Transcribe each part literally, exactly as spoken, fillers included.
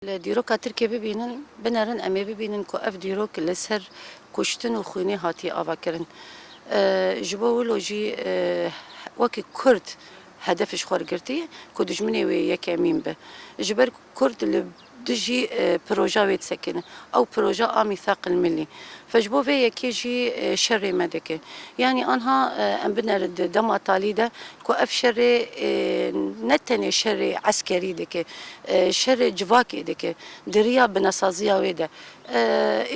Li dîroka Tirkê bibînin, binerin, em ê bibînin ku ev dîrok li ser kuştin û xwînê hatiye avakirin. E, ji bo wilo jî, e, wekî Kurd hedef ji xwe girtiye ku dijminê wê yekemîn be. Ji ber Kurd li dijî, e, proja wê disekine. Ew proja a mîthaqil millî. Fe ji bo vê yekê jî, e, şerê me dike. Yanî anha, e, em binerin di dema talî de ku ev şerê, e, ne tenê şerê eskerî dike, e, şerê civakê dike. Di riya binesaziya wê de, e,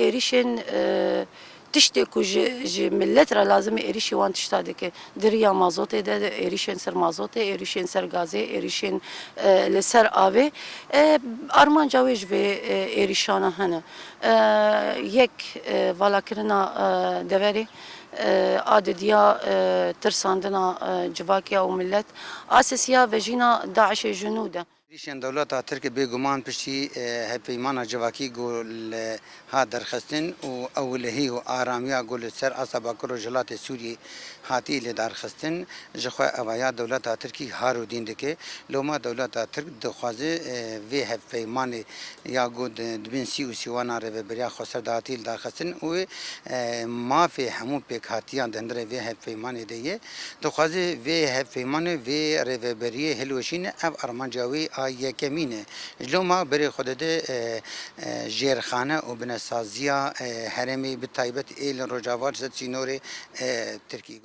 êrîşên, e, tiştê ku ji, ji millet re lazim e êrîşî wan tişta dike. Di riya mazotê de, êrîşên ser mazotê, êrîşên ser gazê, êrîşên, e, li ser avê. E, armanca wê ji vê, e, êrîşana hene. E, yek, e, valakirina, e, deverê, e, a didiya, e, tirsandina, e, civakiya û millet, a sisiya vejîna DAIŞê ji nû de. Êrîşên dewleta Tirk bêguman piştî, e, hevpeymana civakî ku li hat derxistin û ewilehî û aramiya ku li ser asta Bakur Rojhilatê Sûriyê hatî lê darxistin, ji xwe evaya dewleta Tirkî har û dîn dike. Loma dewleta Tirk dixwaze, e, vê hevpeymanê ya ku di, di bin sî û sîwana rêveberiya xweser de hatî li darxistin û, e, mafê hemû pêkhatiyan di hundirê vê hevpeymanê de ye. Dixwaze vê hevpeymanê, vê rêveberiyê hilweşîne, ev armanca wî a yekemîn e. Ji loma berê xwe dide, e, e, jêrxane û binesaziya, e, herêmê, bi taybet ê li Rojava li ser sînorê, e, Tirkî.